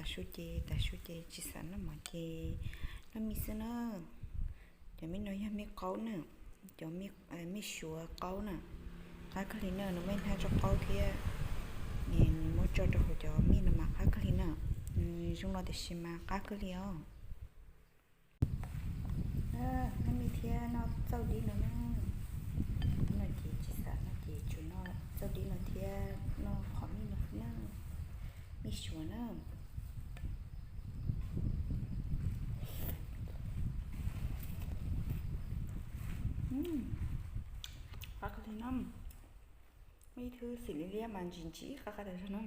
Tav su ces, tav su ces tsis xav noj mov ces noj mij xwb na. Cov mij no yog mij qaub na, cov mij suav qaub na. Qab kawg li na, nws muaj hnab tso qaub thiab, nws muab tso rau hauv cov mij no mas qab kawg li na. Nws zoo no tiam sis mas qab kawg li os. Noj mij thiab noj txauj dib no na. No ces tsis xav noj ces tsuas noj txauj dib no thiab noj qhov mij no xwb na. Mij suav na. Qab kawg li no. Muaj ib thwv xim liab liab mas ntsim ntsim qab qab tas zog no.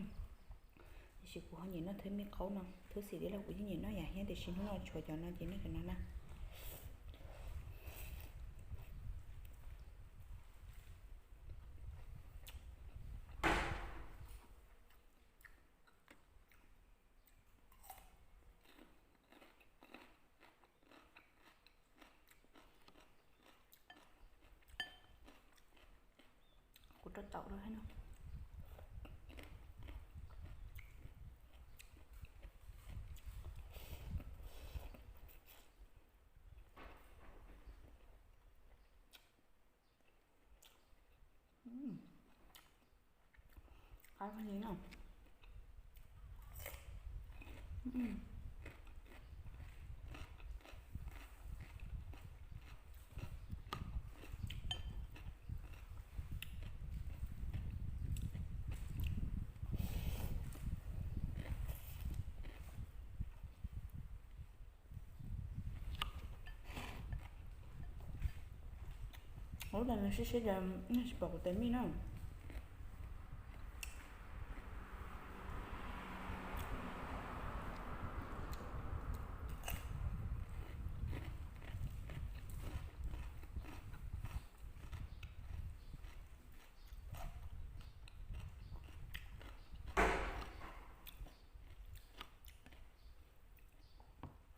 Tiam sis kuv ho nyiam noj thwv mij qaub no, thwv xim liab los kuv yeej nyiam noj yam thiab, tiam sis hnub no tshuav cov no ces noj cov no na. Kuv rau taum rau thiab no. Qab kawg li no. Ub, tas nws siab siab cas nej tsis pom kuv tes mij na.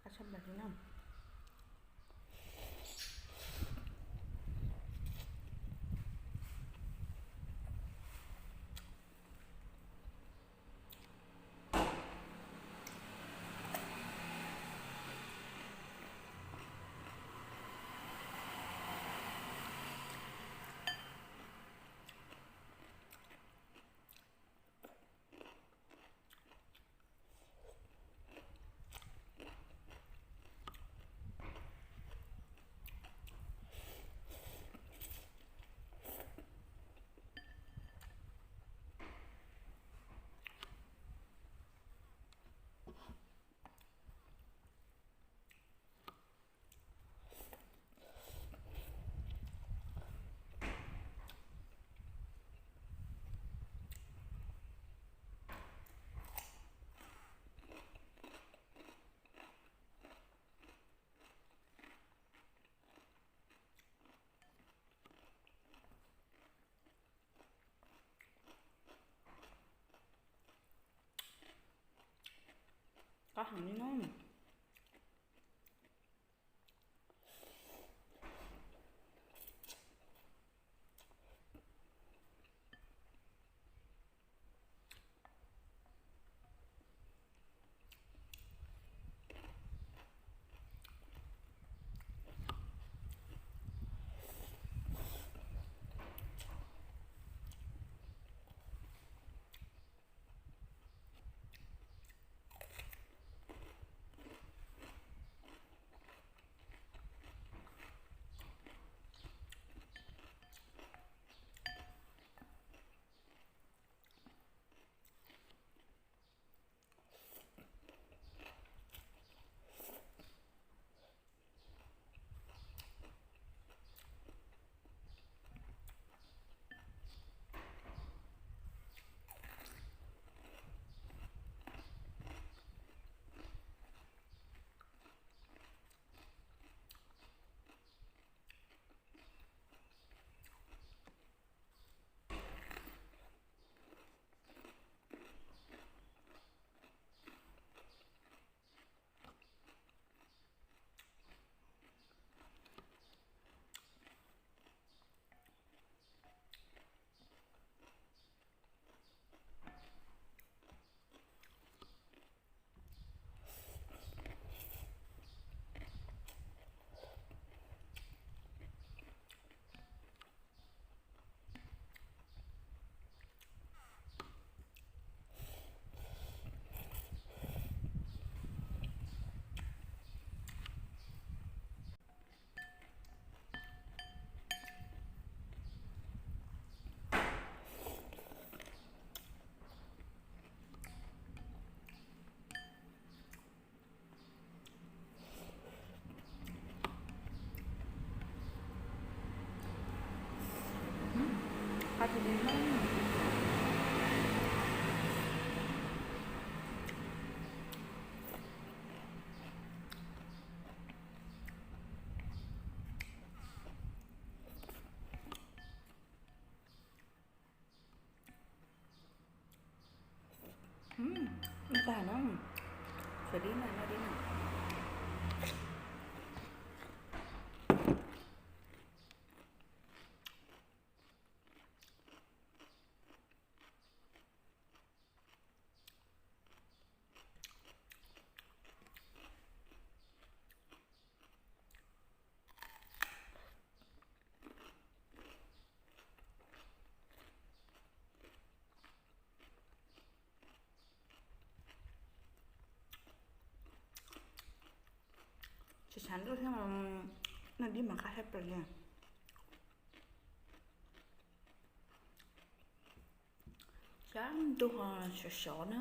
Qab tshaj plaws li na. Qab heev li na. Ub, tag na, sawv dib na, noj dib na. Tsis tshav ntuj thiab, noj dib mas qab hab plaws li. Tshav ntuj ho sov sov na.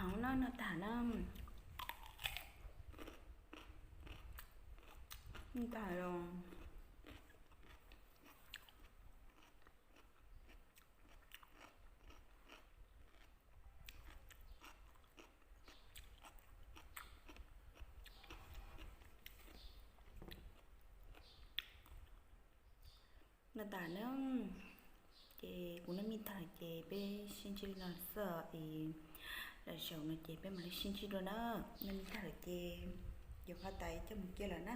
Hauv no noj tag na. Noj tag los. Noj tag na, ces kuv noj me tag lawm ces peb sib ntsib li no xwb es lwm zaus no ces peb mam li sib ntsib dua na. Noj me tag lawm ces yuav nqa tais coj mus cia lawm na.